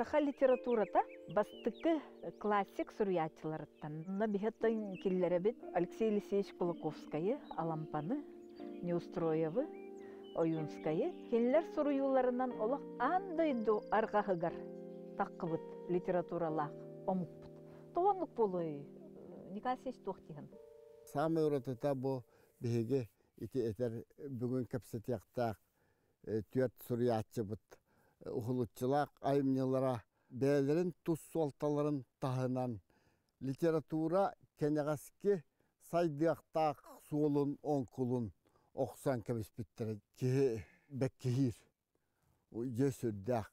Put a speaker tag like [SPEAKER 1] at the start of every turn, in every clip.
[SPEAKER 1] Саха литературата бастакы классик суруйааччыларыттан. Онно биһиттэн киллэрэбит Алексей Елисеевич Кулаковскайы, Алампаны, Неустроевы, Ойуунскайы. Кинилэр суруйууларынан олох аан дойду арҕаһыгар таххыбыт литературалаах омукпут. Тоҕо оннук буолуой? Николай Алексеевич туох диһин?
[SPEAKER 2] Саамай уратыта бу биһиги ити этэр бүгүн кэпсэтиэхтээх түөрт суруйааччыбыт уһулуччулаах айымньылара бэйэлэрин тус суолталарын таһынан литература кэнэҕэски сайдыахтаах суолун оҥкулун охсон кэбиспиттэрэ киһи бэккиһиир дьэ сүрдээх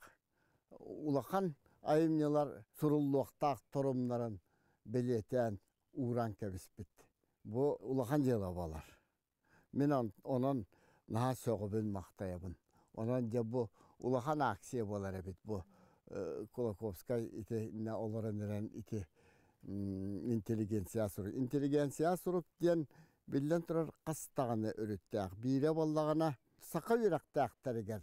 [SPEAKER 2] улахан айымньылар суруллуохтаах торумнарын бэлиэтээн ууран кэбиспит. Бу улахан дьыала буолар. Мин онон наһаа сөҕөбүн-махтайабын. Онон дьэ бу улахан акция буолар эбит бу Кулаковскай итиннэ олорон эрэн ити интеллигенция сурук. Интеллигенция сурук диэн биллэн турар хас даҕаны өрүттээх. Биирэ буоллаҕына саха үөрэхтээхтэригэр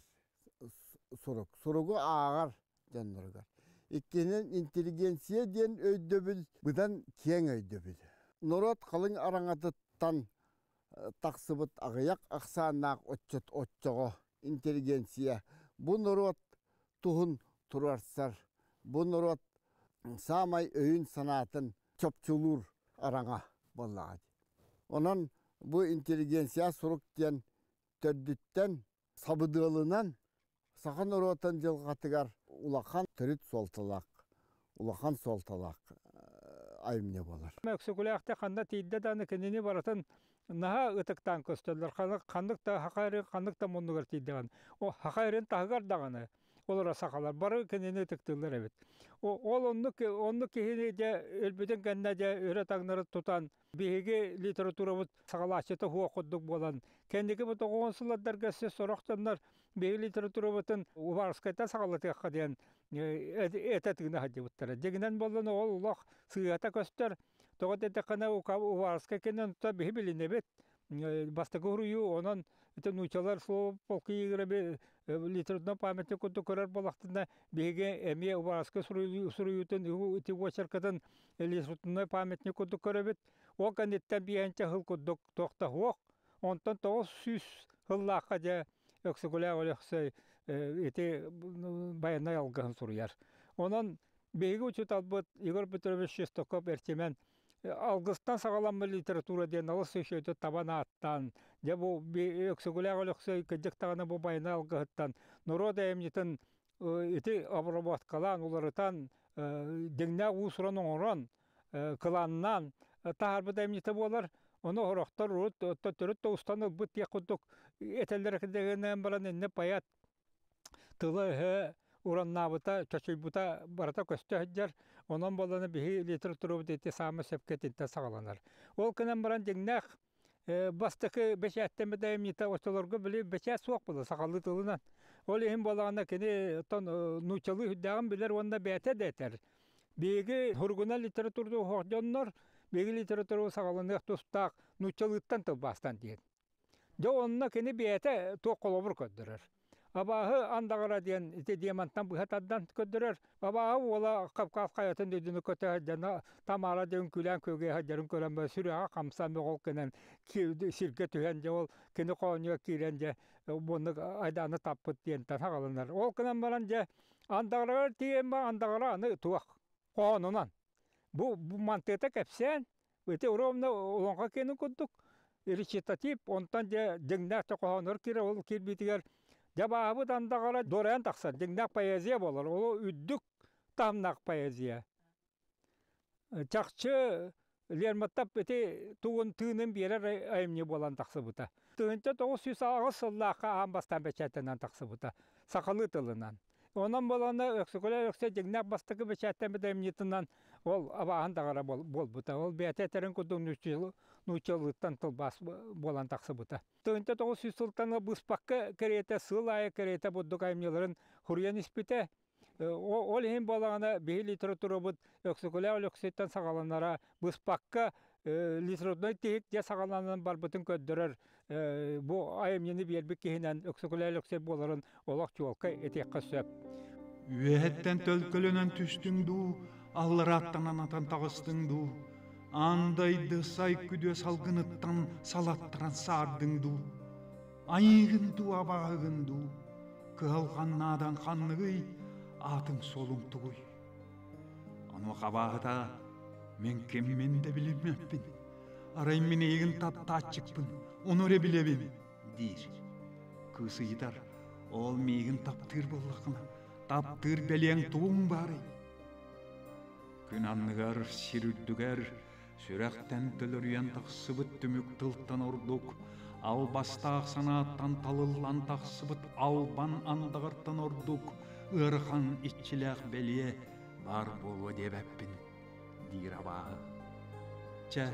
[SPEAKER 2] сурук. Суругу ааҕар дьонноругар. Иккиһинэн интеллигенция диэн өйдөбүл быдан киэҥ өйдөбүл. Норуот халыҥ араҥатыттан тахсыбыт аҕыйах ахсааннаах отчут оччоҕо интеллигенция бу норуот туһун туруорсар, бу норуот саамай өйүн-санаатын чопчулуур араҥа буоллаҕа дии. Онон бу интеллигенция сурук диэн төрдүттэн сабыдыалынан саха норуотун дьылҕатыгар улахан төрүт суолталаах, улахан суолталаах айымньы буолар.
[SPEAKER 3] Өксөкүлээхтэ ханна тиийдэ даҕаны кинини барытын наһаа ытыктаан көстөллөр. Ханнык да хахайрын ханнык да муннугар тиийдэҕин. О хахайрын таһыгар даҕаны олоро сахалар бары кинини ытыктыыллар эбит. Ол оннук оннук киһини дьэ өлбүтүн кэннэ дьэ өрө таҥнары тутан Биһиги литературабыт саҕалааччыта суох курдук буолан, кэнники бу тоҕуон сыллардарга өссө сорох дьоннор биһиги литературабытын Уваровскайтан саҕалатыахха диэн этэ тыына сылдьыбыттара. Дьиҥинэн буоллун ол олох сыыһата көстөр. Тоҕо диэтэххинэ Уваровскай кэннин биһи билинэбит. Бастакы уруйуу онон ити нуучалар слово полку игры литературный памятник курдук көрөр буоллахтарына биһиги эмиэ Уваровскай суруйуутун ити уочаркатын литературный памятник курдук көрөбүт. Ол кэнниттэн биэһинчэ сыл курдук туох да суох. Онтон 900 сыллаахха дьэ Өксөкүлээх Өлөксөй ити байанай алгыһын суруйар. Онон биһиги учууталбыт Егор Петрович Шестаков Эрчимэн алгыстан саҕаламмыт литература диэн алыс үчүгэйдик табан ааттаан, дьэ бу Өксөкүлээх Өлөксөй кырдьык даҕаны бу байанай алгыһыттан норуот айымньытын ити обработкалаан, уларытан, дьиҥнээх уус-уран оҥорон, кылааннаан таһаарбыт айымньыта буолар. Ону сорохтор урут төрүт да устан ылбыт диэх курдук этэллэр гынан баран иннэ поэт тыла-өһө ураннаабыта, чочуйбута барыта көстө сылдьар. Онон буоллаҕына биһи литературабыт ити саамай сөпкө итинтэн саҕаланар. Ол гынан баран дьиҥнээх бастакы бэчээттэммит айымньыта оччолорго били бэчээт суох буолла сахалыы тылынан. Ол иһин буоллаҕына кини оттон нууччалыы сүрдээҕин билэр уонна бэйэтэ да этэр. Биһиги суругунан литератураны оһох дьоннор, биһиги литератураны саҕаланыах тустаах нууччалыыттан тылбаастан диэн. Дьэ онно кини бэйэтэ туох холобур көрдөрөр. Абааһы андаҕара диэн ити диамантан быһа тардан көрдөрөр. Абааһы уола Кавказ хайатын үрдүнү көтө сылдьан Тамара диэн күлээн күөгэйэ сылдьарын көрөн баран сүрэҕэ хамсаан мөҕөл гынан сиргэ түһэн дьэ ол кини хоонньуга киирэн дьэ оннук айдааны таппыт диэнтэн саҕаланар. Ол гынан баран дьэ андаҕарыгар тиийэн баран андаҕара аны туох хоһоонунан. Бу мантыата кэпсээн Ити ровно олоҥхо киэнин курдук речитатив, онтон дьэ дьиҥнээх да хоһооннор киирэр, ол киирбитигэр дьабааһыбыт андаҕара дуорайан тахсар, дьиҥнээх поэзия буолар, ол үрдүк таһымнаах поэзия. Чахчы Лермонтов ити тугун тыынын биэрэр айымньы буолан тахсыбыта. 1908 сыллаахха аан бастаан бэчээттэнэн тахсыбыта, сахалыы тылынан. Онон буолана Өксөкүлээх Өксө дьиҥнээх бастакы бэчээттэммит айымньытынан ол абааһын даҕара буолбута. Ол бэйэтэ этэрин курдук нууччалыыттан тылбаас буолан тахсыбыта. 1900 сылтан быспакка кэриэтэ сыл аайы кэриэтэ бурдук айымньыларын суруйан испитэ. Ол иһин буоллаҕына биһи литературабыт Өксөкүлээх Өлөксөйтөн саҕаланара быспакка литературнай тиһик дьэ саҕаланан барбытын көрдөрөр бу айымньыны биэрбит киһинэн Өксөкүлээх Өлөксөй буоларын олох чуолкай этиэххэ сөп.
[SPEAKER 4] Үөһэттэн төлкөлөнөн түстүҥ дуу, алларааттан анатан таҕыстыҥ дуу, андайды сай күдүө салгыныттан салаттаран саардыҥ дуу, айыыгын дуу, абааһыгын дуу, кыһалҕаннаадан ханныгый, аатыҥ-суолуҥ тугуй? Онуоха абааһыта мин киммин да билиммэппин, арай мин эйигин таптааччыкпын, ону эрэ билэбин диир. Кыыс ыйытар, ол миигин таптыыр буоллаххына, таптыыр бэлиэҥ тугуҥ баарый? Күн анныгар, сир үрдүгэр сүрэхтэн төлөрүйэн тахсыбыт түмүк тылтан ордук, албастаах санааттан талыллан тахсыбыт албан андаҕартан ордук ыарахан иччилээх бэлиэ баар буолуо диэбэппин, диир абааһы. Чэ,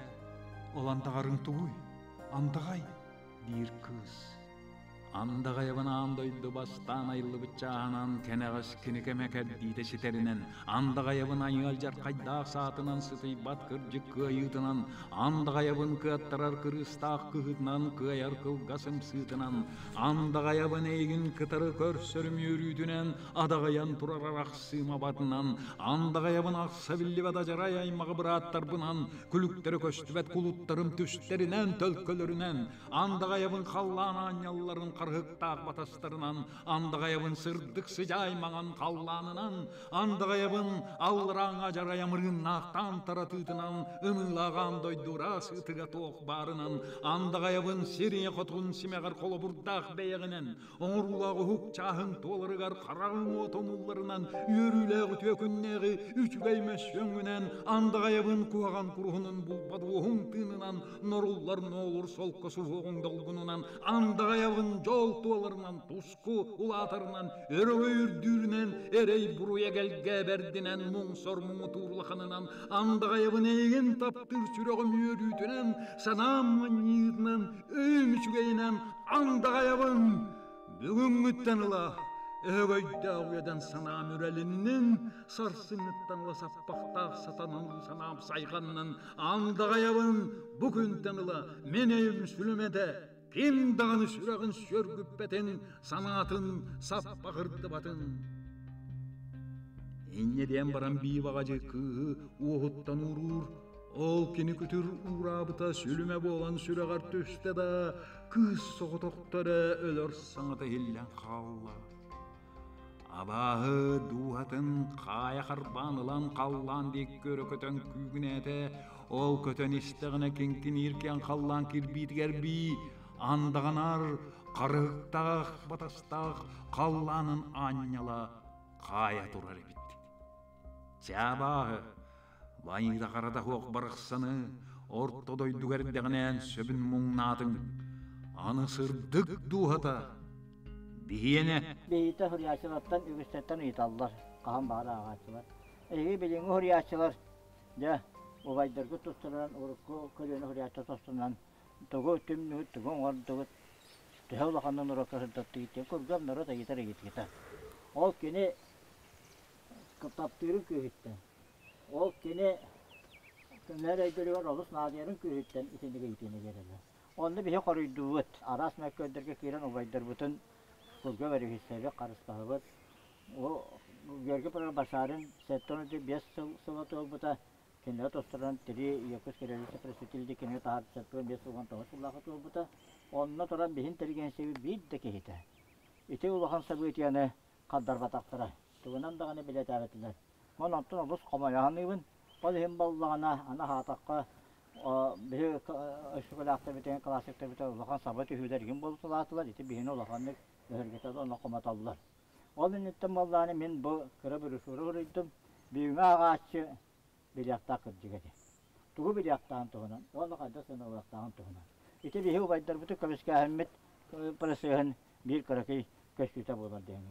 [SPEAKER 4] ол андаҕарыҥ тугуй? Андаҕай, диир кыыс. Андаҕайабын аан дойду бастаан айыллыбыт чааһынан, кэнэҕэс кини кэмэ кэрдиитэ ситэринэн, андаҕайабын айыал дьархайдаах саатынан сытыйбат кырдьык кыайыытынан, андаҕайабын кыаттарар кырыыстаах кыһыытынан кыайар кылгас ымсыытынан, андаҕайабын эйигин кытары көрсөрүм үөрүүтүнэн, адаҕайан турар арахсыым абатынан, андаҕайабын ахса биллибэт адьарай аймаҕы бырааттарбынан, күлүктэрэ көстүбэт кулуттарым түстэринэн, төлкөлөрүнэн, Андаҕайабын халлаан аанньалларын харыһыктаах батастарынан, андаҕайабын сырдык сыдьаай маҥан халлаанынан, андаҕайабын алларааҥҥа дьарайамырыыннаахтаан таратыытынан, ымыылаах аан дойду ыраас ытыга туох баарынан, андаҕайабын сир ийэ хотун симэҕэр холобурдаах бэйэҕинэн, оҥоруулаах уһук чааһыҥ туоларыгар хараҕыҥ уота умулларынан, үөрүүлээх үтүө күннээҕи үчүгэй мөссүөҥҥүнэн, андаҕайабын куһаҕан куруһунун булбат уоһуҥ тыынынан, норуллар ноолур солко суһуоҕуҥ долгунунан, андаҕайабын дьол туоларынан, туску улаатарынан, өрөгөй үрдүүрүнэн, эрэй буруй эгэлгэ бэрдинэн, муҥ-сор муҥутуур улаханынан, андаҕайабын эйигин таптыыр сүрэҕим үөрүүтүнэн, санаам манньыытынан, өйүм үчүгэйинэн андаҕайабын. Бүгүҥҥүттэн ыла өһөгөйдөөх үөдэн санаам үрэлиннин, сарсыҥҥыттан ыла саппахтаах сатанан санаам сайҕаннын, андаҕайабын бу күнтэн ыла мин өйүм сүлүмэтэ, ким даҕаны сүрэҕин сүөргүппэтин, санаатын саппаҕырдыбатын. Инньэ диэн баран биибаҕадьы кыыһы уоһуттан ууруур, ол кини күтүр уураабыта сүлүмэ буолан сүрэҕэр түстэ да, кыыс соҕотохто эрэ өлөр саҥата иһиллэн хаалла. Абааһы дууһатын хаайа харбаан ылан халлаан диэки көрө көтөн күүгүнээтэ, ол көтөн истэҕинэ киҥкиниир киэн халлаан кирбиитигэр бии андаҕанар харыһыктаах батастаах халлаанын аанньала хаайа турар эбит. Чэ абааһы, Байыыта харата суох барахсаны орто дойдуга эрдэҕинээн сөбүн муҥнаатыҥ. Аны сырдык дууһата биһиэнэ.
[SPEAKER 5] Биһиитэ суруйааччылартан үгүстэртэн ыйыталлар, хаһан баҕар ааҕааччылар. Эһиги билиҥҥи суруйааччылар, дьэ, убайдаргыт тустарынан, урукку көлүөнэ суруйааччылар тустарынан тугу түмнүгүт, тугу оҥордугут, төһө улаханнык норуокка сырдаттыгыт диэн курдук норуот ыйытар ыйытыыта. Ол кини таптыырын күүһүттэн, ол кини кинилэр өйдөрүгэр олус наадыйарын күүһүттэн итинник ыйытыыны биэрэллэр. Онно биһи хоруйдуубут, араас мөккүөрдэргэ киирэн убайдарбытын курга бэриһиссэбит, харыстаһабыт. Ол Георгий Павлович Башарин 75 сыл сыла туолбута, кинилэр тустарынан три Якутский революция просветили кинини таһаар 75 19 сыллаахха туолбута. Онно туран биһин интеллигенциябыт биир да киһитэ ити улахан событиены хардарбатахтара, тугунан даҕаны билэтээбэтилэр. Мон онтон олус хомойо саныыбын. Ол иһин буоллаҕына, аны аһаатахха, биһи өскөлөөхтөрбүтүн, классиктарбытын улахан саба түһүүлэр игин буолуталаатылар, ити биһини улаханнык өһүргэтэ уонна хомотоллор. Ол инниттэн буоллаҕына мин бу кыра брошюра суруйдум. Бүгүҥҥү ааҕааччы билиэхтээх кырдьыга ити. Тугу билиэхтээҕин туһунан уонна хайдах сыаналыахтааҕын туһунан. Ити биһи убайдарбытын көмүскээһиммит процеһын биир кыракый көстүүтэ буолар диэн.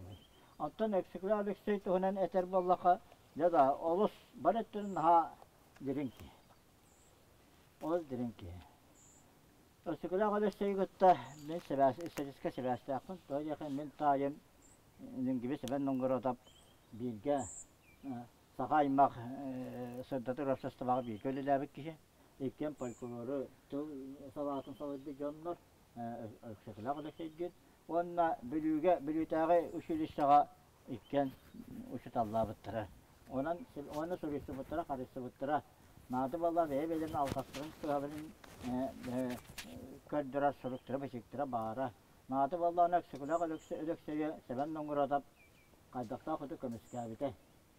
[SPEAKER 5] Оттон Өксөкүлээх Алексей туһунан этэр буоллахха, дьэ да, олус бары өттүнэн наһаа дириҥ киһи. Олус дириҥ киһи. Өксөкүлээх Алексейы кытта мин сибээс, историческай сибээстээхпин. Тоҕо диэхэ мин таайым Лингиби Сэмэн Новгородов бииргэ саха аймах сырдатар уопсастыбаҕа бииргэ үлэлээбит киһи. Иккиэн фольклору тыл салаатын салайбыт дьоннор Өксөкүлээх Алексейдиин. Уонна Бүлүүгэ, Бүлүүтээҕи училищеҕа Иккиэн учууталлаабыттара. Онон уонна суруйсубуттара, харыйсыбыттара. Наада буолла бэйэ-бэйэлэрин алҕастарын кыһаларын көрдөрөр суруктара-бичиктэрэ баара. Наада буоллаҕына Өксөкүлээх Өлөксөйү Сэмэн Ноҥуруодап хайдахтаах курдук көмүскээбитэ.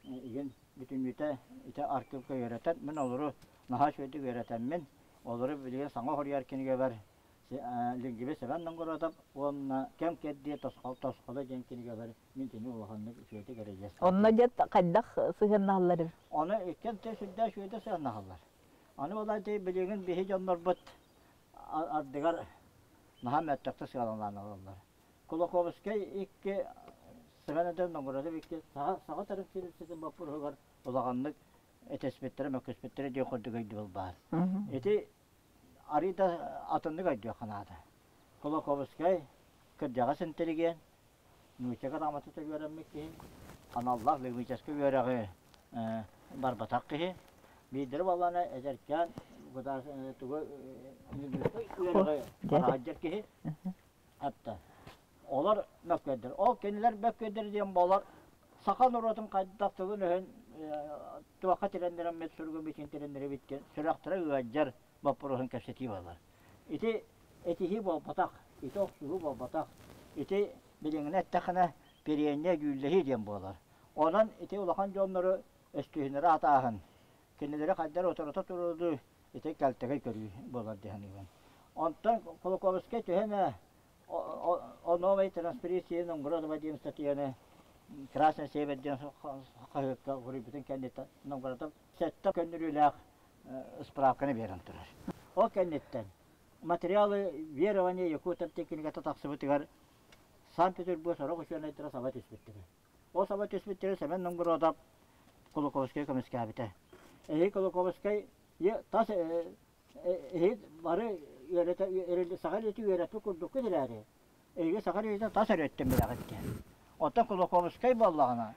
[SPEAKER 5] Игин бүтүннүүтэ ити архивка үөрэтэн, мин олору наһаа үчүгэйдик үөрэтэммин, олору билигин саҥа хоруйар кинигэбэр Лингиби Сэмэн Ноҥуруодап уонна Кэм кэрдиэ тосхол тосхоло диэн кинигэбэр мин итини улаханнык үчүгэйдик эрэйиэс.
[SPEAKER 1] Онно дьэ хайдах сыһыаннаһаллар?
[SPEAKER 5] Ону иккиэн сүрдээх үчүгэйдик сыһыаннаһаллар. Аны буолла ити билигин биһи дьоннорбут ардыгар наһаа мөлтөхтүк сыалалаан ылаллар. Кулаковскай икки Сэмэн Эдэр Ноҥуруодап икки саха саха төрүт сирин боппуруоһугар улаханнык этиспиттэрэ, мөккүспүттэрэ диэн курдук өйдөбүл баар. Ити арыый да атыннык өйдүөххэ наада. Кулаковскай кырдьаҕас интеллигент, нуучча грамотата үөрэммит киһи, аналлаах лингвистическай үөрэҕи барбатах киһи. Биирдэрэ буоллаҕына эдэркээн тугу лингвистическай үөрэҕи бараһадьар киһи. Хатта олор мөккүөрдэр. Ол кинилэр мөккүөрдэр диэн буолар саха норуотун хайдах тылын-өһүн туохха тирэннэрэммит суругун бүтүн тирэннэрэбит диэн сүрэхтэрэ ыалдьар боппуруоһун кэпсэтии буолар. Ити этиһии буолбатах, ити охсуһуу буолбатах, ити билиҥҥинэ эттэххинэ периэнньэ дьүүллэһии диэн буолар. Онон ити улахан дьоннору өстүһүннэри атааһын, кинилэри хайдах утарыта туруоруу ити кэлтэгэй көрүү буолар дии саныыбын. Онтон Кулаковскай төһө эмэ о новой транспирации Новгородова диэн статьяны Красный Север диэн хаһыакка суруйбутун кэнниттэн Новгородов сэттэ көннөрүүлээх справканы биэрэн турар. Ол кэнниттэн материалы верования якутов кинигэтэ тахсыбытыгар Санкт-Петербург сорох учуонайдара саба түспүттэрэ. Ол саба түспүттэрэ Сэмэн Новгородов Кулаковскай көмүскээбитэ. Эһи Кулаковскай тас эһи бары үөрэтэ саха илиитэ үөрэппит курдуккут эрээри, эһиги саха илиитэ тас өрүттэн билэҕит диэн. Оттон Кулаковскай буоллаҕына,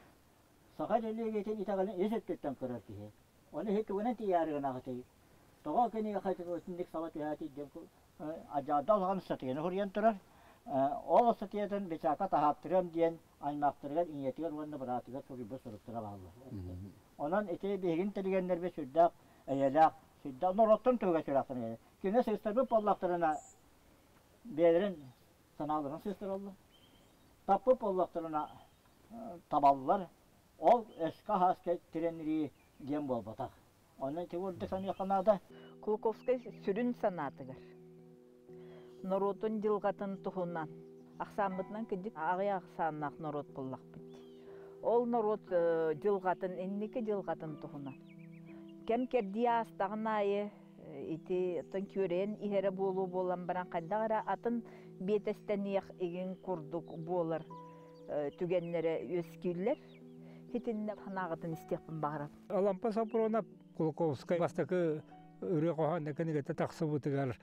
[SPEAKER 5] саха религиятын итэҕэлин ис өттүттэн көрөр киһи. Ону иһи тугунан тиийээри гынаҕытый? Тоҕо кинигэ итинник саба түһээтий диэн адьаада улахан ыстатыйаны суруйан турар. Ол ыстатыйатын Бечака таһааттырыам диэн аймахтарыгар, ийэтигэр уонна быраатыгар суруйбут суруктара бааллар. Онон ити биһигин тэлигэннэрбит сүрдээх эйэлээх, сүрдээх норуоттан туһугар сүрэхтэрин Кинилэр сыыстарбыт буоллахтарына бэйэлэрин санааларын сыыстараллар. Таппыт буоллахтарына табаллар. Ол өскө-аһааска тирэннирии диэн буолбатах. Онон ити курдук саныахха наада.
[SPEAKER 1] Кулаковскай сүрүн санаатыгар норуотун дьылҕатын туһунан ахсааммытынан кырдьык аҕыйах ахсааннаах норуот буоллахпыт. Ол норуот дьылҕатын, инники дьылҕатын туһунан. Кэм-кэрдии аастаҕын аайы ити оттон күөрэйэн иһэрэ буолуо буолан баран хайдах эрэ атын биэтэстэниэх игин курдук буолар түгэннэрэ үөскүүллэр. Итиннэ санааҕытын истиэхпин баҕарабын.
[SPEAKER 3] Алампа Сопронов Кулаковскай бастакы ырыа хоһоон кинигэтэ тахсыбытыгар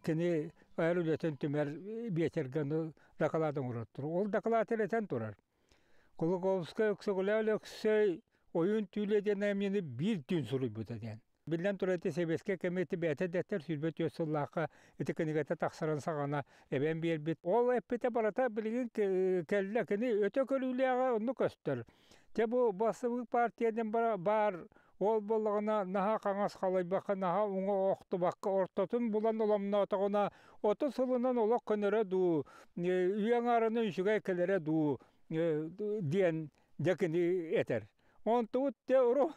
[SPEAKER 3] кини айар үлэтин түмэр биэчэргэ дакылаат оҥорор. Ол дакылаат этэн турар. Кулаковскай Өксөкүлээх Өлөксөй ойуун түүлэ диэн айымньыны биир түүн суруйбута диэн. Биллэн турар, ити сэбиэскэй кэми ити бэйэтэ дэттэр 24 сыллаахха ити кинигэтэ тахсарын саҕана эбэн биэрбит. Ол эппитэ барыта билигин кэллэ. Кини өтө көрүүлээҕэ онну көстөр. Дьэ бу бассабыык партия диэн баар ол буоллаҕына наһаа хаҥас халайбакка, наһаа уҥа охтубакка ортотун булан оломноотоҕуна 30 сылынан олох көнөрө дуу, үйэ аҥаарынан үчүгэй кэлэрэ дуу диэн дьэ кини этэр. Онтубут дьэ уру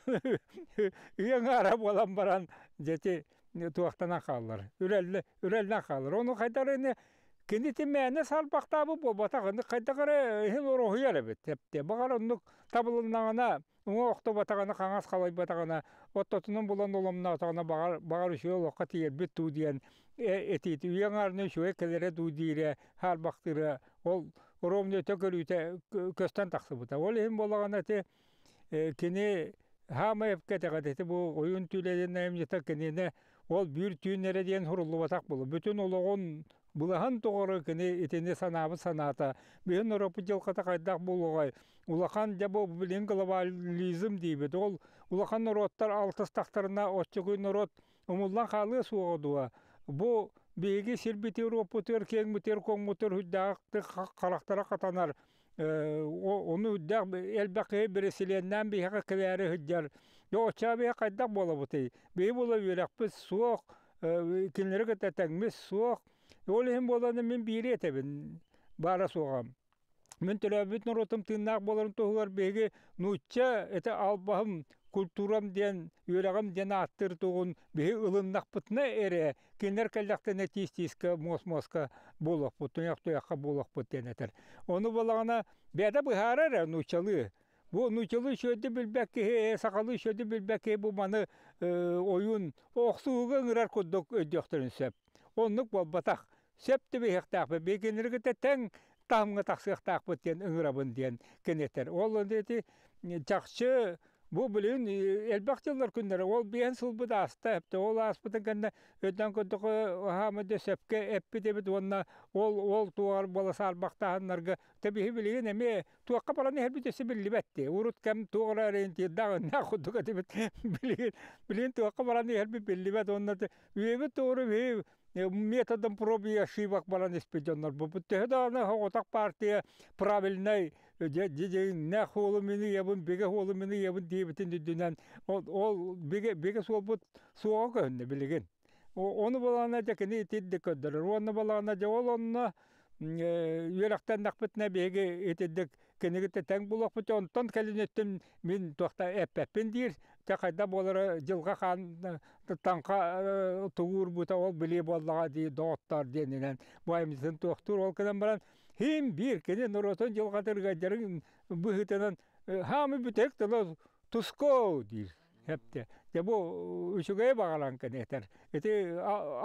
[SPEAKER 3] үйэ аҥаара буолан баран дьэти туохтанан хааллар, үрэллэ үрэллэн хаалар. Ону хайдах эрэ кини мээнэ сарбахтаабыт буолбатах, хайдах эрэ иһин ороһуйар эбит. Тэптэ. Баҕар оннук табылыннаҕына, уҥа охтубатаҕына, хаҥас халайбатаҕына, оттотунан булан оломноотоҕуна баҕар баҕар үчүгэй олоххо тиийэрбит дуу диэн этиити үйэ аҥаарынан үчүгэй кэлэрэ дуу диирэ, хаарбахтыыра ол ровно өтө көрүүтэ көстөн тахсыбыта. Ол иһин буоллаҕына ити кини хаамай эпкэтэҕэ ити бу ойуун түүлэдин айымньыта кинини ол биир түүн эрэ диэн суруллубатах буолу. Бүтүн олоҕун былаһан тоҕору кини итини санаабыт санаата. Биһин норуоппут дьылҕата хайдах буолуоҕай? Улахан дьэ бу билин глобализм диибит. Ол улахан норуоттар алтыстахтарына оччокуй норуот умуллан хаалыа суоҕа дуо? Бу биһиги сирбитигэр-уоппутугар, киэҥмитигэр-куоҥмутугар үрдээхтик харахтара хатанар. Ону үрдээх элбэх киһи бэрэсилиэннээн биһиэхэ кэлээри сылдьар. Дьэ оччоҕо биһи хайдах буолабытый? Биһи буола үөрэхпит суох, кинилэри кытта тэҥмит суох. Ол иһин буолан мин биири этэбин, баара суоҕа. Мин төрөөбүт норуотум тыыннаах буоларын туһугар биһиги нуучча ити албаһым, культурам диэн, үөрэҕим диэн ааттыыр тугун биһи ылыннахпытына эрэ кинилэр кэллэхтэринэ тиис-тиискэ, муос-муоска буолуохпут, туйах-туйахха буолуохпут диэн этэр. Ону буоллаҕына бэйэтэ быһаарар эрэ нууччалыы. Бу нууччалыы үчүгэйдик билбэт киһи, сахалыы үчүгэйдик билбэт киһи бу маны ойуун охсуһууга ыҥырар курдук өйдүөхтэрин сөп. Оннук буолбатах. Сөп түбэһиэхтээхпит. Биһиги кытта тэҥ таһымҥа тахсыахтаахпыт диэн ыҥырабын диэн кини этэр. Ол ити чахчы бу билигин элбэх дьыллар күннэрэ ол биэһин сылбыт ааста эптэ ол ааспытын кэннэ өйдөөн көрдөххө хаама да сөпкө эппит эбит уонна ол ол туоҕар буола саарбахтааһыннарга тэбиһи билигин эмиэ туохха баран иһэрбит өссө биллибэт дии урут кэм туох эрэ ориентирдаах курдук этибит билигин билигин туохха баран иһэрбит биллибэт уонна үйэбит туору биһи методом проб и ошибок баран испит дьоннор бу төһө даҕаны соҕотох партия правильнай дьиҥнээх суолу мин ыйабын бигэ суолу мин ыйабын диэбитин үрдүнэн ол бигэ бигэ суолбут суоҕа көһүннэ билигин ону балаҕана дьэ кини итирдик көрдөрөр уонна балаҕана дьэ ол онно үөрэхтэннэхпитинэ биһиги итирдик кинигитэ тэҥ булуохпут онтон кэлин өттүн мин туохта эппэппин диир дьэ хайда буолара дьылҕа хаан таҥха тугуурбута ол билии буоллаҕа дии доҕоттоор диэнинэн бу айымньытын туохтуур ол гынан баран хим биир кини норуотун дьылҕатыргайдарын быһыытынан хаамы бүтэһик тыла туско диир Эптэ. Дьэ бу үчүгэйи баҕаран кини этэр. Ити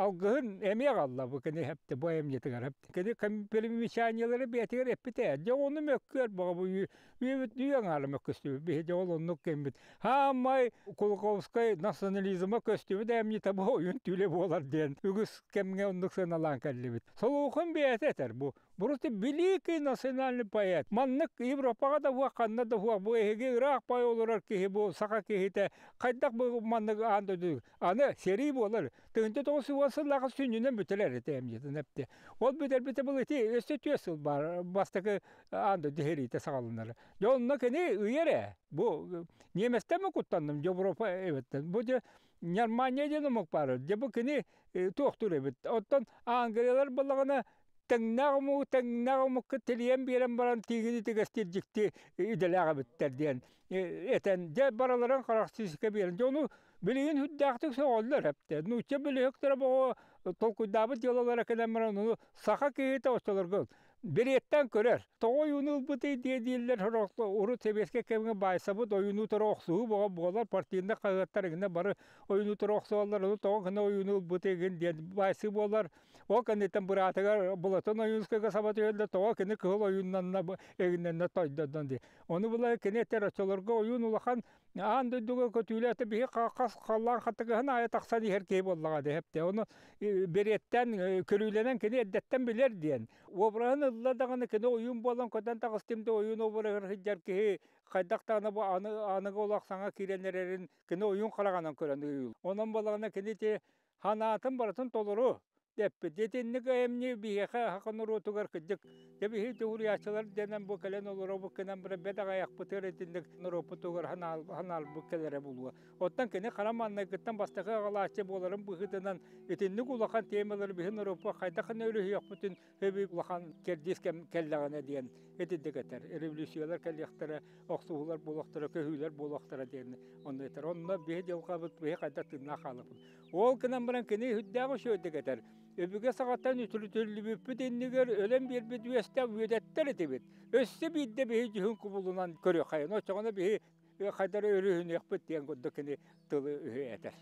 [SPEAKER 3] алгыһын эмиэ аҕалла бу кини эптэ бу айымньытыгар эптэ. Кини примечаниелары бэйэтигэр эппитэ. Дьэ ону мөккүөр бөҕө бу үйэбит үйэ аҥаара мөккүстүбүт. Биһи дьэ ол оннук кэммит. Хаамай Кулаковскай национализма көстүбүт айымньыта бу ойун түүлэ буолар диэн үгүс кэмҥэ оннук сыаналаан кэллибит. Солоухун бэйэтэ этэр бу. Просто великий национальный поэт. Маннык Европаҕа да уһуох, ханна да уһуох, бу эһиги ыраах бай олорор киһи, бу саха киһитэ хайдах бу маннык аан дойду аны сэрии буолар. 1990 сыллааҕы сүнньүнэн бүтэрэр этэ эмдьитин эпти. Ол бүтэрбитэ был ити өссө түөрт сыл бар бастакы аан дойду сэриитэ саҕаланар. Дьэ онно кини ыйар ээ. Бу немецтэн куттанным Европа эбиттэн. Бу дьэ Германия диэн омук баар. Дьэ бу кини туохтуур эбит. Оттон Англиялар буоллаҕына тэҥнээх омугу тэҥнээх омукка тилийэн биэрэн баран тиигини тигэстиир дьикти идэлээх эбиттэр диэн этэн дьэ бараларын харахсыыска биэрэн дьэ ону билигин сүрдээхтик сөҕөллөр эптэ нуучча бөлүһүктэрэ боҕо толкуйдаабыт дьыалалара кэлэн баран ону саха киһитэ оччолорго Бириэттэн көрөр. Тоҕо ойууну ылбытый диэ дииллэр урут сэбиэскэй кэмҥэ баайсабыт ойууну утары охсуһуу бөҕө буолар партийнай хаһыаттар игинэ бары ойууну утары охсуһаллар ону тоҕо гына ойууну ылбытый игин диэн баайсыы буолар. Ол кэнниттэн быраатыгар Платон Ойуунскайга саба түһэллэр тоҕо кини кыһыл ойууннанна эгиннэннэ тойдонно дии. Ону була кини этэр оччолорго ойуун улахан аан дойдуга көтүүлээтэ биһи хас халлаан хаттыгыһын аайы тахсан иһэр киһи буоллаҕа дэһэптэ. Ону бэриэттэн көрүүлэнэн кини эрдэттэн билэр диэн. Обраһын ылла даҕаны кини ойуун буолан көтөн таҕыстым да ойуун обраһыгар сылдьар киһи хайдах даҕаны бу аны аныгы олох саҥа киирэн эрэрин кини ойуун хараҕынан көрөн ыйыыл. Онон буоллаҕына кини ити санаатын барытын толору дэппит. Итинник айымньы биһиэхэ саха норуотугар кырдьык дьэ биһи суруйааччылар дэнэн бу кэлэн олоробут гынан баран бэт аҕайахпытыгар итинник норуоппутугар ханаалбыт кэлэрэ буолуо. Оттон кини хара маҥнайгыттан бастакы аҕалааччы буоларын быһыытынан итинник улахан темалары биһи норуоппут хайдах гына өрүһүйүөхпүтүн сөбүй улахан кэрдиис кэм кэллэҕинэ диэн итинник этэр. Революциялар кэлиэхтэрэ, охсуһуулар буолуохтара, көһүүлэр буолуохтара диэн онно этэр. Онно биһи дьылҕабыт биһи хайдах тыыннаах хаалыппыт. Ол гынан баран кини сүрдээх үчүгэйдик этэр. Өбүгэ саҕаттан үтүрүтүллүбүппүт иннигэр өлөн биэрбит үөстээх үөдэттэр этибит. Өссө биирдэ биһи дьүһүн кубулунан көрүөххэйин. Оччоҕуна биһи хайдах өрүһүнүөхпүт диэн курдук кини тылы үһү этэр.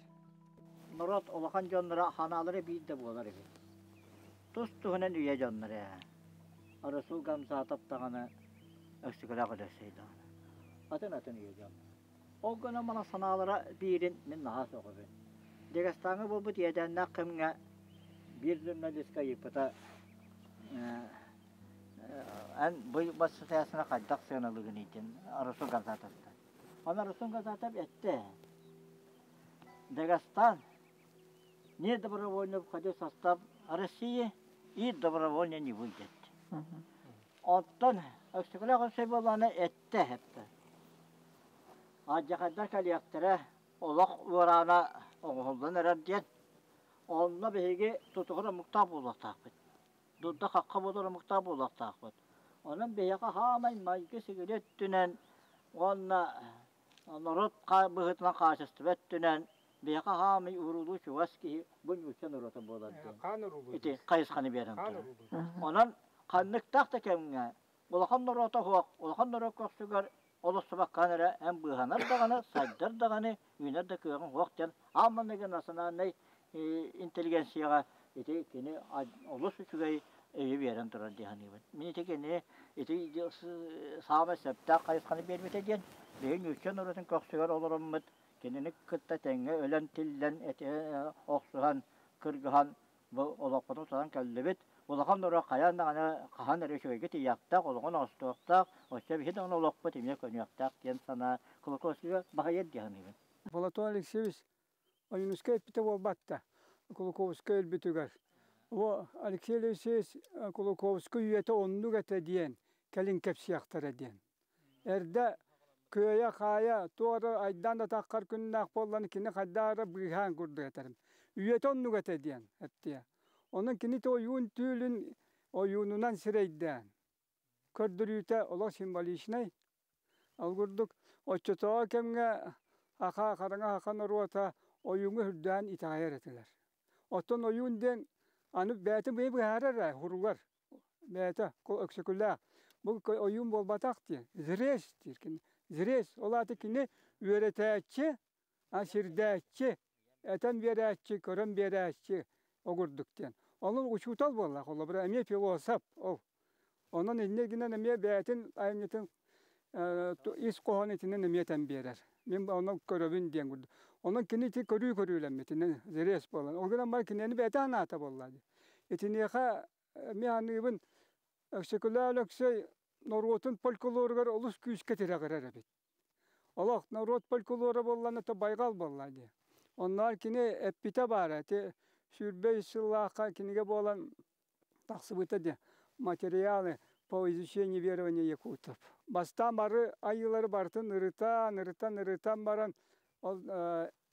[SPEAKER 5] Норуот улахан дьонноро ханаалара биир да буолар эбит. Тус-туһунан үйэ дьонноро ээ. Расул Гамзатов даҕаны, Өксөкүлээх Өлөксөй даҕаны. Атын-атын үйэ дьонноро. Ол гынан баран санаалара биирин мин наһаа сөҕөбүн. Дагестаҥҥа буолбут иэдээннээх кэмҥэ биир журналистка ыйыппыта эн бу бассытыйаасына хайдах сыаналыыгыный диэн Расул Гамзатовтан. Аны Расул Гамзатов эттэ Дагестан не добровольно входит в состав России и добровольно не выйдет. Оттон Өксөкүлээх Өлөксөй буоллаҕына эттэ эттэ. Алдьархайдар кэлиэхтэрэ, олох уораана оҥоһуллан эрэр диэн. Онно биһиги тутуһар омуктаах буолуохтаахпыт. Дурда-хахха буолар омуктаах буолуохтаахпыт. Онон биһиэхэ хаамай майгы-сигили өттүнэн уонна норуот быһыытынан хаачыстыба өттүнэн биһиэхэ хаамай уруулуу чугас киһи бу нуучча норуота буолар диэн ити хайысханы биэрэн турар. Онон ханныктаах да кэмҥэ улахан норуота суох, улахан норуот көхсүгэр олорсубаккаан эрэ эн быыһанар даҕаны, сайдар даҕаны, үүнэр да кыаҕыҥ суох диэн аан маҥнайгы национальнай интеллигенцияҕа ити кини олус үчүгэй өйү биэрэн турар дии саныыбын. Мин ити кини ити саамай сөптөөх хайысханы биэрбитэ диэн биһиги нуучча норуотун көхсүгэр олороммут кинини кытта тэҥҥэ өлөн-тиллэн охсуһан, кыргыһан бу олохпутун тутан кэллибит. Улахан норуот хайаан даҕаны хаһан эрэ үчүгэйгэ тиийиэхтээх, олоҕун оҥостуохтаах, оччо биһи даҕаны олохпут эмиэ көнүөхтээх диэн санаа Кулаковскийга баһыйар дии саныыбын.
[SPEAKER 6] Платон Алексеевич Ойуунускай эппитэ буолбатта Кулаковскай өлбүтүгэр. Бу Алексей Алексеевич Кулаковскай үйэтэ оннук этэ диэн кэлин кэпсиэхтэрэ диэн. Эрдэ кыайа-хаайа туох эрэ айдаан да таххар күннээх буоллан кини хайдах эрэ быыһаан курдук этэрим. Үйэтэ оннук этэ диэн эттиэ. Онон кини ойуун түүлүн ойуунунан сирэйдээн көрдөрүүтэ олох символичнай. Ол курдук оччотооҕу кэмҥэ аха хараҥа аха норуота ойууҥҥа үрдээн итэҕэйэр этилэр. Оттон ойуун диэн аны бэйэтин бэйэ быһаарар ээ хуругар. Бэйэтэ Өксөкүлээх бу ойуун буолбатах диэн зрез диир кини. Зрез ол аата кини үөрэтээччи, сирдээччи, этэн биэрээччи, көрөн биэрээччи огурдук диэн. Онон учуутал буоллах холобура эмиэ философ ол. Онон инньэ гынан эмиэ бэйэтин айымньытын ис хоһоон итинэн эмиэ этэн биэрэр. Мин ону көрөбүн диэн курдук. Онон кини ити көрүү көрүүлэммитинэн зрез буолан. Ол гынан баран кинини бэйэтэ анаата буолла дии. Итиниэхэ эмиэ аныыбын Өксөкүлээх Өлөксөй норуотун фольклоругар олус күүскэ тирэҕирэр эбит. Олох норуот фольклора буоллаҕына то байҕал буолла дии. Оннооҕор кини эппитэ баара ити 23 сыллаахха кинигэ буолан тахсыбыта дии материалы по изучению верования якутов. Бастаан бары айыылары барытын ырытан, ырытан, ырытан баран ол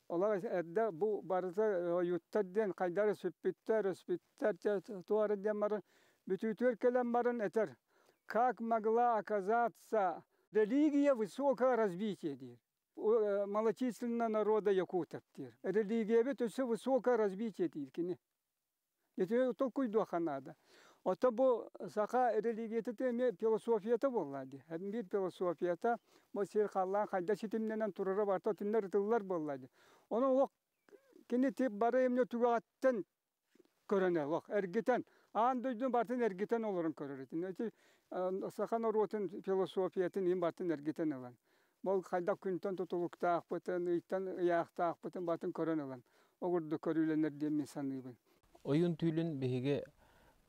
[SPEAKER 6] Олор эрдэ бу барыта ойууттар диэн хайдах эрэ сүппүттэр, өспүттэр туох эрэ диэн баран бүтүүтүгэр кэлэн баран этэр как могла оказаться религия высокого развития диир. Малочисленного народа якутов диир. Религиябит өссө высокое развитие диир кини. Ити толкуйдуохха наада. Ото бу саха религията эмиэ философията буолла дии. Биир философията бу сир халлаан хайда ситимнэнэн турара барыта итиннэ ырытыллар буолла дии. Ону олох кини тип бары эмне түгэҕиттэн көрөн олох эргитэн аан дойдуну барытын эргитэн олорон көрөр этин. Ити саха норуотун философиятын иһин барытын эргитэн ылан. Ол хайдах күнтэн тутулуктаахпытын, ыйтан ыйаахтаахпытын барытын көрөн ылан огурдук көрүүлэнэр диэн мин саныыбын.
[SPEAKER 7] Ойуун түүлүн биһиги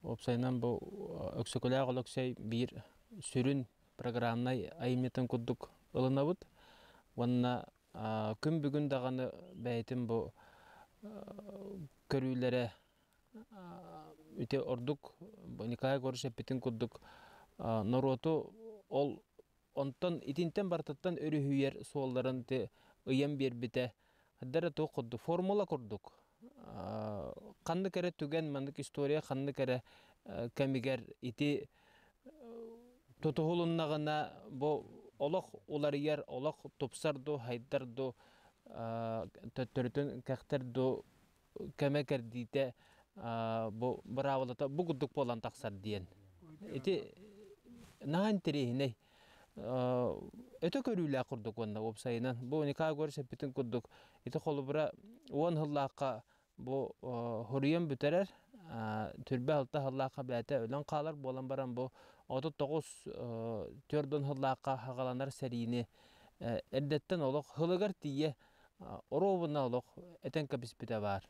[SPEAKER 7] уопсайынан бу Өксөкүлээх Өлөксөй биир сүрүн программнай айымньытын курдук ылынабыт. Уонна күн бүгүн даҕаны бэйэтин бу көрүүлэрэ ити ордук Николай Егорович эппитин курдук норуоту ол Онтон итинтэн барытыттан өрүһүйэр суолларын ити ыйан биэрбитэ дара туох курдук формула курдук ханнык эрэ түгэн маннык история ханнык эрэ кэмигэр ити тутуһулуннаҕына бу олох уларыйар олох тупсар ду хайдар ду төттөрүтүн кэхтэр ду кэмэ кэрдиитэ бу быраабылата бу курдук буолан тахсар диэн. Ити наһаа интэриэһинэй. Өтө көрүүлээх курдук уонна уопсайынан. Бу Николай Егорович эппитин курдук ити холобура уон сыллаахха бу хоруйан бүтэрэр түрбэ алта сыллаахха бэйэтэ өлөн хаалар буолан баран бу 39 төрдүн сыллаахха хагаланар сэриини эрдэттэн олох сылыгар тиийэ оруобуна олох этэн кэбиспитэ баар.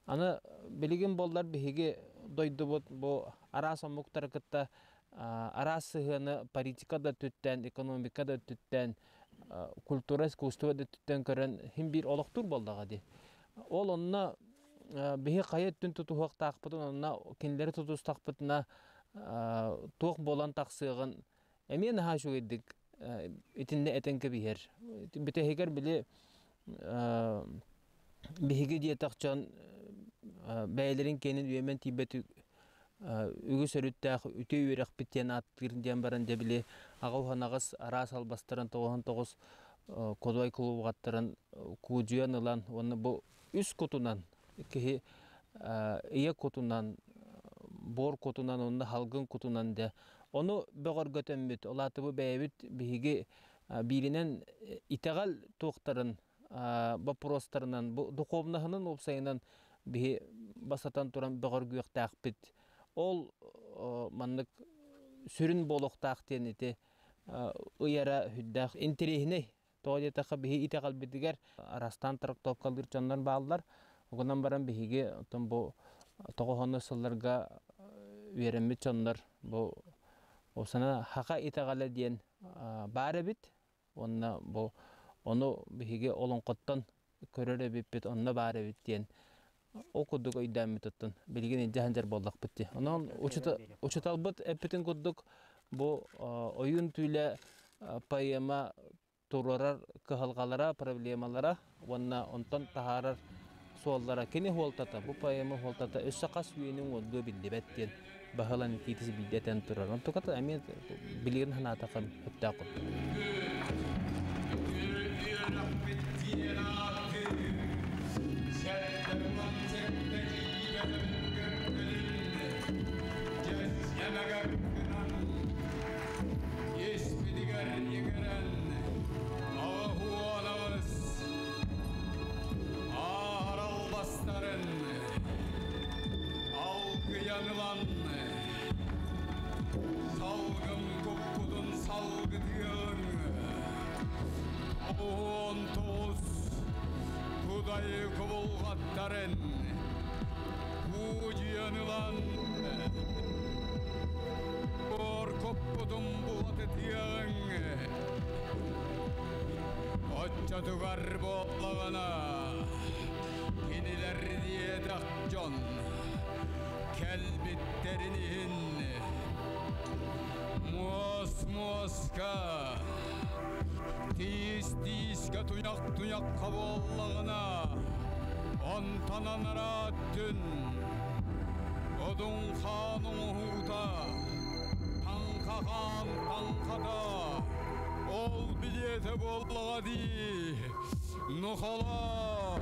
[SPEAKER 7] Аны билигин буоллар биһиги дойдубут бу араас омуктары кытта араас сыһыаны политика да өттүттэн, экономика да өттүттэн, культура, искусство да өттүттэн көрөн хин биир олохтуур буоллаҕа дии. Ол онно биһи хайа өттүн тутуһуохтаахпытын, онно кинилэри тутустахпытына туох буолан тахсыаҕын. Эмиэ наһаа үчүгэйдик итиннэ этэн кэбиһэр. Бүтэһигэр били биһиги диэтэх дьон бэйэлэрин киэнин үөмэн тиийбэт үгүс өрүттээх үтүө үөрэхпит диэн ааттыыр диэн баран дьэ били аҕа уһанаҕас араас албастарын 99 кодуай кулубуҕаттарын куудьуйан ылан уонна бу үс кутунан киһи ийэ кутунан буор кутунан уонна халгын кутунан дэ ону бөҕөргөтөммүт ол аата бу бэйэбит биһиги бииринэн итэҕэл туохтарын боппуруостарынан бу духовнаһынан уопсайынан биһи басатан туран бөҕөргүөхтээхпит ол маннык сүрүн буолуохтаах диэн ити ыйара сүрдээх интэриэһинэй. Тоҕо диэтэххэ биһи итэҕэлбитигэр арастаан трактовкалыыр дьоннор бааллар. Угунан баран биһиги оттон бу тоҕоһону сылларга үөрэммит дьоннор бу осана хака итэҕэлэ диэн баар эбит. Уонна бу ону биһиги олоҥхоттон көрөр эбиппит, онно баар эбит диэн ол курдук өйдөөммүт оттон билигин илдьэ сылдьар буоллахпыт дии. Онон учуталбыт эппитин курдук бу ойуун түүлэ поэма туруорар кыһалҕалара, проблемалара уонна онтон таһаарар суоллара кини хуолтата, бу поэма хуолтата өссө хас үйэни уҥуордуо биллибэт диэн Баһылай Никитич биирдэ этэн турар. Онтуката эмиэ билигин санаатахха сөптөөх курдук.
[SPEAKER 4] Алгыянылан салгым куппутун салгытыаҥ 19 кудайы кубулҕаттарын куудьуйанылан бор куппутун буһатытыаҥ оччотугар буоллаҕына кинилэр диэтэх дьон кэлбиттэрин иһин муос-муоска тиис-тиискэ туйах-туйахха буоллаҕына онтон анараа өттүн Одун хаан оҥоһуута таҥха хаан таҥхата ол билиэтэ буоллаҕа дии нохолоор.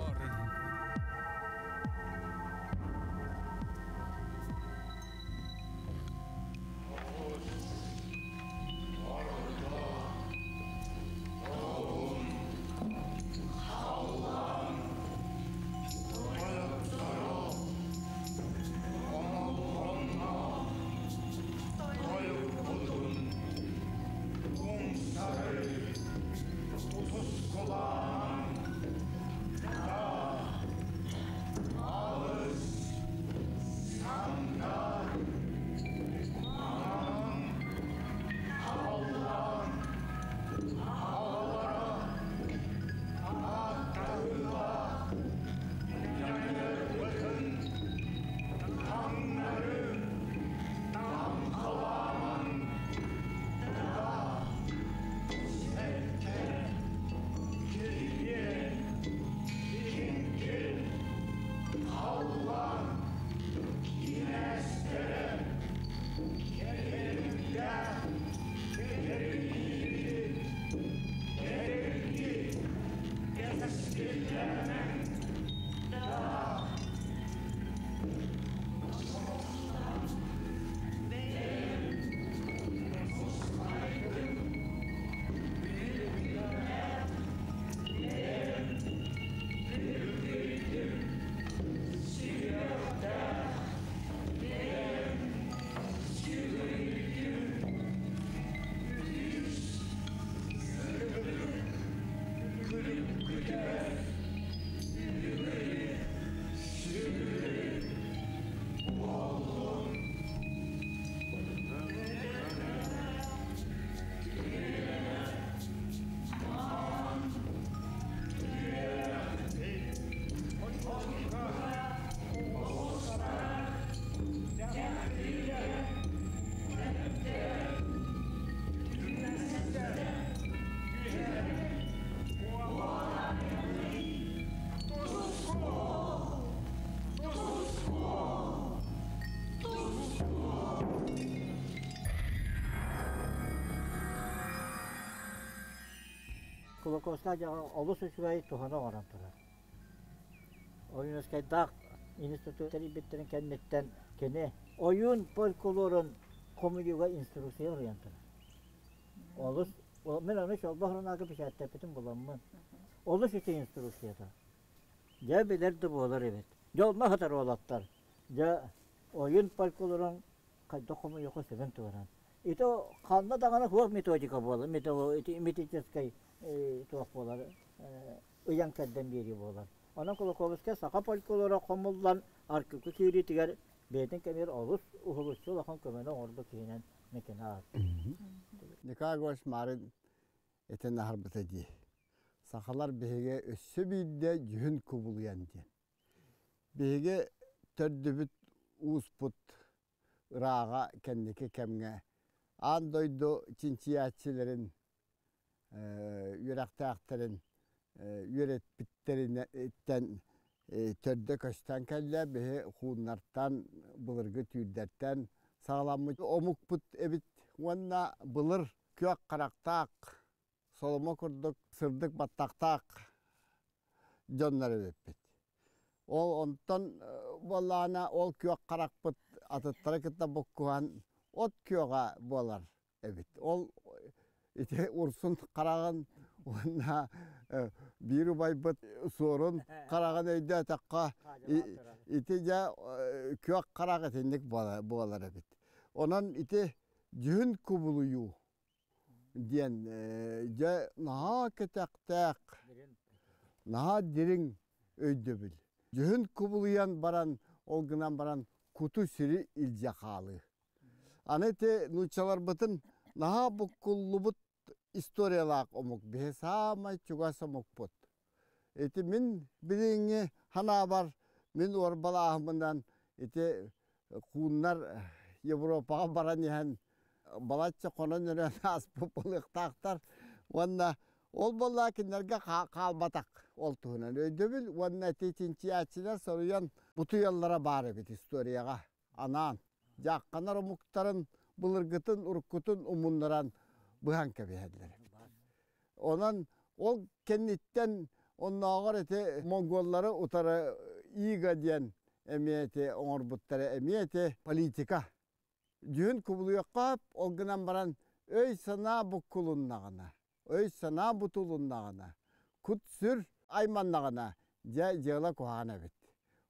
[SPEAKER 5] Кулаковскай дьаҕа олус үчүгэй туһаны оҥорон турар. Ойуунускайдаах институт тэрийбиттэрин кэнниттэн кини ойуун фольклорун хомуйууга инструкция уруйан турар. Олус мин ону Чолбох сурунаалга бэчээттэппитин буламмын. Олус үчүгэй инструкцията. Дьэ билэр да буолар эбит. Дьэ онно сытар уолаттар. Дьэ ойуун фольклорун хайдах хомуйуохха сөбүн туһунан. Ити ханна даҕаны суох методика буолар, методическай туох буолар, ыйан кэрдэн биэрии буолар. Онон Кулаковскай саха фольклора хомуллан Арктика киириитигэр бэйэтин кэмигэр олус уһулуччу улахан көмөнү оҥорбут киһинэн мекене ааттыыр.
[SPEAKER 2] Николай Егорович Марин этэн аһарбыта дии. Сахалар биһиги өссө биирдэ дьүһүн кубулуйан диэн. Биһиги төрдүбүт ууспут ырааҕа кэнники кэмҥэ аан дойду чинчийээччилэрин үөрэхтээхтэрин үөрэппиттэриттэн төрдө көстөн кэллэ. Биһи хууннартан, былыргы түүрдэртэн саҕаламмыт омукпут эбит уонна былыр күөх харахтаах, соломо курдук сырдык баттахтаах дьоннор эбиппит. Ол онтон буоллаҕына ол күөх харахпыт атыттары кытта буккуһан от күөҕэ буолар эбит. Ол ити Урсун хараҕын уонна биир убайбыт Суорун хараҕын өйдөөтөххө ити дьэ күөх харах итинник буолар эбит. Онон ити дьүһүн кубулуйуу диэн дьэ наһаа кэтэхтээх, наһаа дириҥ өйдөбүл. Дьүһүн кубулуйан баран, ол гынан баран куту-сүрү илдьэ хаалыы. Аны ити нууччаларбытын наһаа буккуллубут историялаах омук, биһи саамай чугас омукпут. Ити мин билиҥҥи санаабар, мин уорбалааһыммынан ити хууннар Европаҕа баран иһэн балачча хонон өрөөн ааспыт буолуохтаахтар уонна ол буоллаҕа кинилэргэ хаалбатах ол туһунан өйдөбүл уонна ити чинчийээччилэр соруйан бутуйаллара баар эбит историяҕа анаан дьаахханар омуктарын былыргытын уруккутун умуннаран быһан кэбиһэллэр эбит. Онон ол кэнниттэн оннооҕор ити монголлары утары ига диэн эмиэ ити оҥорбуттара эмиэ ити политика. Дьүһүн кубулуйуохха ол гынан баран өй-санаа буккулуннаҕына, өй-санаа бутулуннаҕына, кут-сүр айманнаҕына дьэ дьыала куһаҕан эбит.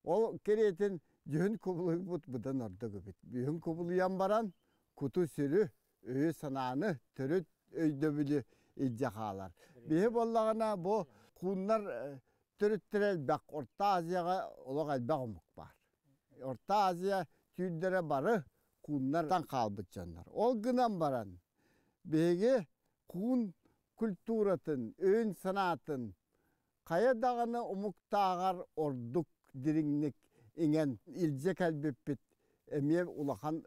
[SPEAKER 2] Ол кэриэтин дьүһүн кубулуйбут быдан ордук эбит. Дьүһүн кубулуйан баран куту-сүрү өйү-санааны, төрүт өйдөбүлү илдьэ хаалар. Биһи буоллаҕына бу хууннар төрүттэрэ элбэх. Орто Азияҕа олох элбэх омук баар. Орто Азия түүрдэрэ бары хууннартан хаалбыт дьоннор. Ол гынан баран биһиги хуун культуратын, өйүн-санаатын хайа даҕаны омуктааҕар ордук дириҥник иҥэн илдьэ кэлбиппит эмиэ улахан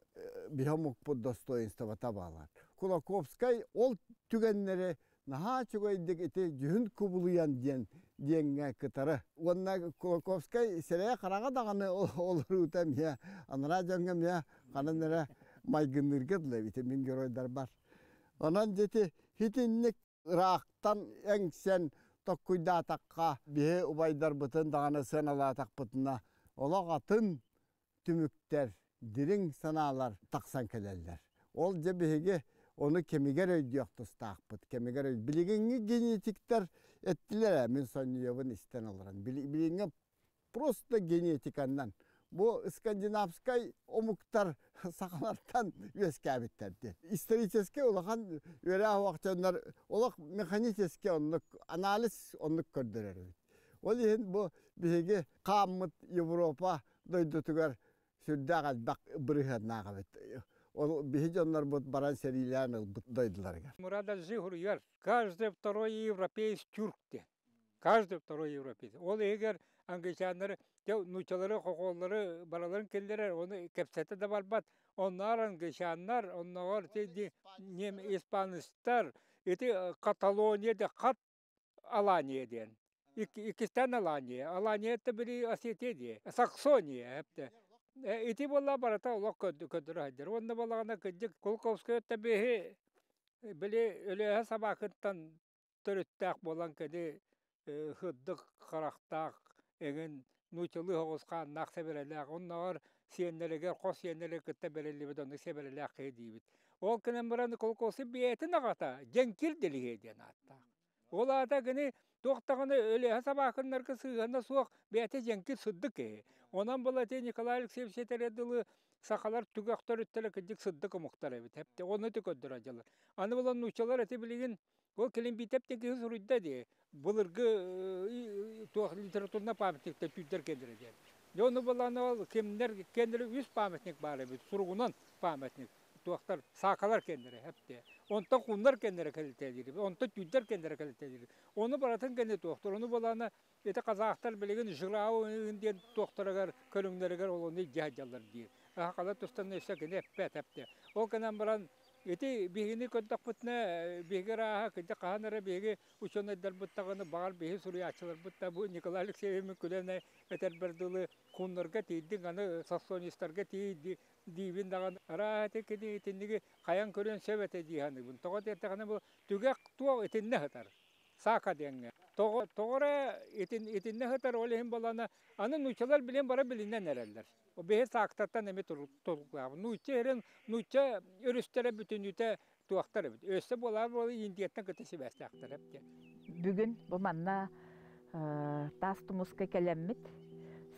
[SPEAKER 2] биһи омукпут достоинствота баалар. Кулаковскай ол түгэннэри наһаа үчүгэйдик ити дьүһүн кубулуйан диэн диэҥҥэ кытары. Уонна Кулаковскай сирэйэ-хараҕа даҕаны олоруута эмиэ анараа дьоҥҥо эмиэ ханан эрэ майгынныырга дылы эбит мин геройдарбар. Онон дьити итинник ыраахтан эҥсэн токкуйдаатахха биһи убайдарбытын даҕаны сыаналаатахпытына олох атын түмүктэр, дириҥ санаалар тахсан кэлэллэр. Ол дьэ биһиги ону кэмигэр өйдүөх тустаахпыт. Кэмигэр өй... Билигиҥҥи генетиктэр эттилэр ээ, мин сонньуйабын истэн олорон. Билигиҥҥи просто генетиканнан бу скандинавскай омуктар сахалартан үөскээбиттэр диэн. Историческай улахан үөрэх уохчаннар олох механический оннук анализ оннук көрдөрөр эбит. Ол иһин бу биһиги хааммыт Европа дойдутугар сүрдээх элбэх бырыһыаннаах эбит. Ол биһи дьоннорбут баран сэриилээн ылбыт дойдуларыгар.
[SPEAKER 3] Мурада Жихур каждый второй европеец тюрк диэн. Каждый второй европеец. Ол иһигэр англичаннары, нууччалары, хохуоллары бараларын киллэрэр, ону кэпсэтэ да барбат. Онноор англичаннар, оннооҕор испанецтар, ити Каталония де хат Алания диэн. Иккистээн Алания. Алания это били Осетия дии. Саксония эпте. Ити буолла барыта олох көрдөрө сылдьар. Уонна буоллаҕына кырдьык Кулаковскай өттө биһи били Өлүөхэ Сабаакыттан төрүттээх буолан кини сырдык харахтаах эҥин нууччалыы соҕус хааннаах сэбэрэлээх оннооҕор сиэннэригэр хос сиэннэригэр кытта бэриллибит оннук сэбэрэлээх киһи диибит. Ол гынан баран Кулаковскай бэйэтин аҕата Дьэҥкир Дэлиһиэй диэн ааттаах. Ол аата кини туох даҕаны Өлүөхэ Сабаакыннарга сыһыана суох бэйэтэ дьэҥкир сырдык киһи. Онон была ити Николай Алексеевич этэрэ дылы сахалар түгэх төрүттэрэ кырдьык сырдык омуктар эбит. Ону ити көрдөрө дьылар. Аны буолан нууччалар ити билигин ол кэлин биитэп диэн киһи суруйда дии. Былыргы туох литературнай памятниктар түүрдэр кэллэрэ диэн. Дьэ ону булан ол кимнэр кэннилэр үс памятник баар эбит. Суругунан памятник. Туохтар саакалар кэннэрэ эптэ. Онтон хуннар кэннэрэ кэлитэлиир. Онтон түүрдэр кэннэрэ кэлитэлиир. Ону барытын кэннэ туохтар. Ону булана ити казахтар билигин жырау диэн туохтарыгар көрүҥнэригэр ол ону илдьэ сылдьаллар диир. Сахалар тустан өссө кини эппэт эптэ. Ол гынан баран ити биһигини көрдөхпүтүнэ биһиги ырааһа кырдьык хаһан эрэ биһиги учуонайдарбыт даҕаны баҕар биһи суруйааччыларбыт да бу Николай Алексеевич күлэн этэрбэр дылы хуннарга тиийдиҥ аны сассонистарга тиий диибин даҕаны арааһа ити кини итинниги хайан көрүөн сөп этэ дии саныыбын. Тоҕо диэтэххинэ бу түгэх туох итиннэ сытар. Саака диэҥҥэ. Тоҕо тоҕо эрэ итин итиннэ сытар ол иһин буоллаҕына аны нууччалар билин бары билинэн эрэллэр. Биһи саактартан эмиэ турукулаабыт. Нуучча эрин нуучча өрүстэрэ бүтүннүүтэ туохтар эбит. Өссө буолаар буола Индияттан кытта сибээстээхтэр эбит.
[SPEAKER 1] Бүгүн бу манна Таас Тумуска кэлэммит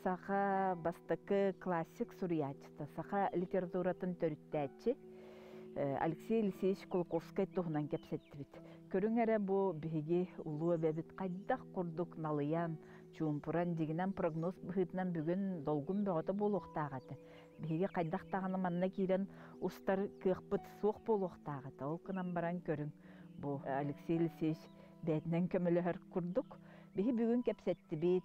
[SPEAKER 1] саха бастакы классик суруйааччыта, саха литературатын төрүттээччи Алексей Елисеевич Кулаковскай туһунан кэпсэттибит. Көрүҥ эрэ бу биһиги улуу эбэбит хайдах курдук налыйан, чуумпуран, дьиҥинэн прогноз быһыытынан бүгүн долгун бөҕөтө буолуохтаах этэ. Биһиги хайдах даҕаны манна киирэн устар кыахпыт суох буолуохтаах этэ. Ол гынан баран көрүҥ, бу Алексей Елисеевич бэйэтинэн көмөлөһөр курдук. Биһи бүгүн кэпсэттибит,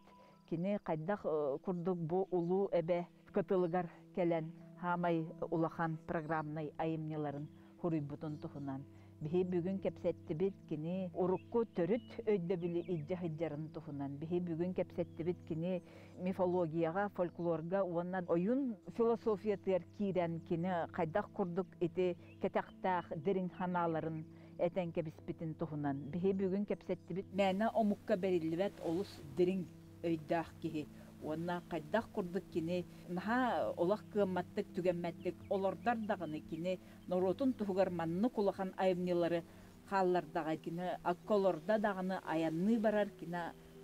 [SPEAKER 1] кини хайдах курдук бу улуу эбэ кытылыгар кэлэн хаамай улахан программнай айымньыларын суруйбутун туһунан. Биһи бүгүн кэпсэттибит кини урукку төрүт өйдөбүлү илдьэ сылдьарын туһунан. Биһи бүгүн кэпсэттибит кини мифологияҕа, фольклорга уонна ойуун философиятыгар киирэн кини хайдах курдук ити кэтэхтээх дириҥ санааларын этэн кэбиспитин туһунан. Биһи бүгүн кэпсэттибит мээнэ омукка бэриллибэт олус дириҥ өйдөөх киһи уонна хайдах курдук кини наһаа олох кыамматтык, түгэммэттик олордор даҕаны кини норуотун туһугар маннык улахан айымньылары хааллардаҕа кини акка олордо даҕаны айанныы барар кини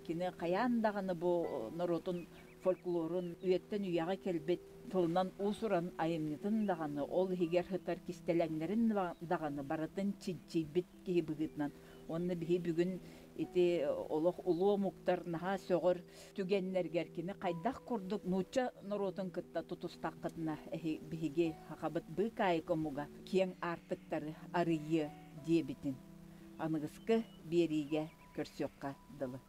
[SPEAKER 1] кини хайаан даҕаны бу норуотун фольклорун үйэттэн үйэҕэ кэлбит тылынан уус-уран айымньытын даҕаны ол иһигэр сытар кистэлэҥнэрин даҕаны барытын чинчийбит киһи быһыытынан уонна биһи бүгүн ити олох улуу омуктар наһаа сөҕөр түгэннэргэр кини хайдах курдук нуучча норуотун кытта тутустаххытына биһиги сахабыт быыкаайык омуга киэҥ аартыктары арыйыа диэбитин аныгыскы биэриигэ көрсүөххэ дылы.